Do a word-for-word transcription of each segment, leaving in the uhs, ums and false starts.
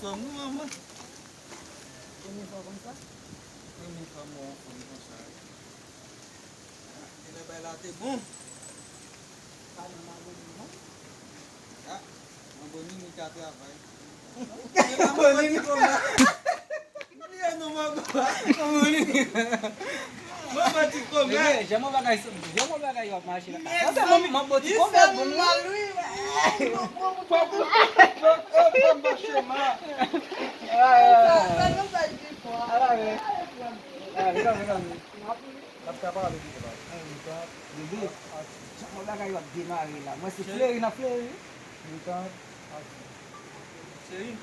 Kòm nou, manman. Premye fwa konsa? Premye fwa m wè yon fanm konsa. Genlè bay la te bon. Pa nan Mabonini, non? Ah, Mabonini ka travay. Mabonini. Bliye non, Mabonini. Mwen fè ti kòmè. Bebe, jan mwen bagay, jan mwen bagay yo ap mache la. Mwen fè mwen, mwen bon ti kòmè pou mwen. Pòp, pòp, pòp, pòp, mache ma. Ay, ay, ay. Ala, men. Ay, vin, vin, vin. N ap ka pale pito la. Bebe, jan mwen bagay yo ap demare la. Mwen se fleri n ap fleri. Cheri,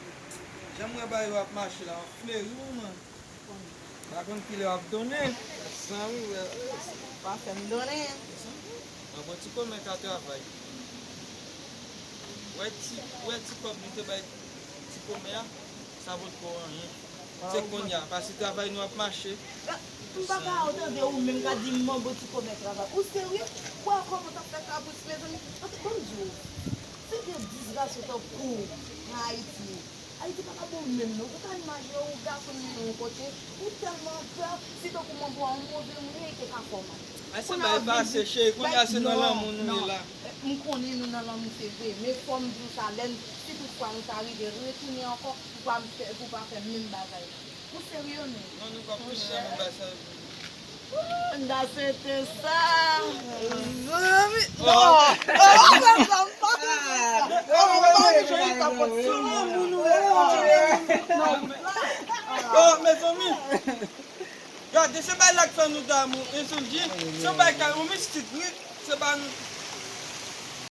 jan mwen bagay yo ap mache la, w ap fleri, manman. Pa konn kilè w ap donnen. Zanmi, wè, pa fè m donnen. Mwen bon ti kòmè ka travay. Wè ti, wè ti kòb li te bay ti kòmè a, sa potko anyen. Se kounye a, paske travay nou ap mache. M pa ka tande ou menm ka di m manbo ti kòmè travay. Ou serye? Bwa kòman t ap fè kabrit, mezanmi? Ban m di w, se de disgrace tankou w nan Ayiti. Ayiti pa ka bon menm non. Ou ka imajine w gason nan yon kote, ou tèlman pè, si tankou manbo a yon move moun ye, li te ka fè w mal. Ay, se bay pase, cheri, kounye a se nan lanmou nou ye la. M konnen nou nan lanmou, se vre, men fò m di w sa, lè n, si toutfwa nou ta rive retounen ankò, pou pa m fè, pou pa fè menm bagay la. Ou serye, non? Non, nou p ap tounen nan menm bagay sa. Ooh, n ta swete sa. Zanmi. Oh. Oh, oh, mezanmi. Oh, mezanmi. Gade, se bagay la k fè nou damou, e sou di, se bagay ka, yon mistik, wi, se pa nou.